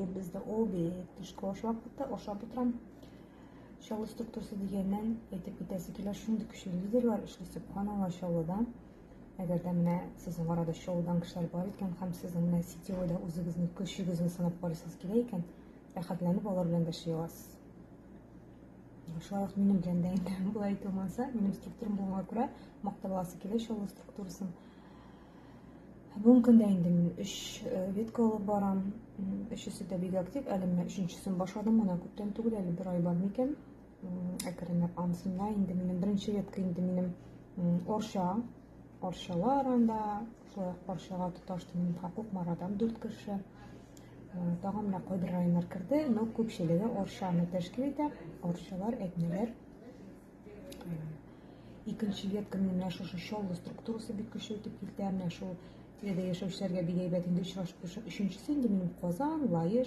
Бездә обед, төшке аш вакыты, ашап утырам. Чаллы структурасы дигәннән әйтеп китәсе килә, шундый көчле лидерлар эшли, сөбханалла, Чаллыда. Әгәр дә менә сезнең арада Чаллыдан кешеләр бар икән һәм сезнең менә сетевойда үзегезнең көчегезне сынап карыйсыгыз килә икән, рәхәтләнеп алар белән дә эшли аласыз. Шулай ук минем белән дә инде болай әйтү булмаса, минем структурам булганга күрә, мактап аласы килә Чаллы структурасын. Бүгенге көндә инде мин өч ветка алып барам. Өчесе дә бик актив. Әле менә өченчесен башладым гына, күптән түгел, әле бер ай бар микән. Әкренләп анысында инде минем беренче ветка инде минем Орча. Орчалар анда, шулай ук Орчага тоташты минем Кукмарадан 4 кеше. Тагын менә кайбер районнар керде, но күпчелеге Орчаны тәшкил итә. Орчалар, Әтнәләр. Икенче ветка менә шушы Чаллы структурасы бик көчле үтеп китә. Менә шул тирәдә яшәүчеләргә бик әйбәт инде очрашып. Өченчесе инде минем Казан, Лаеш.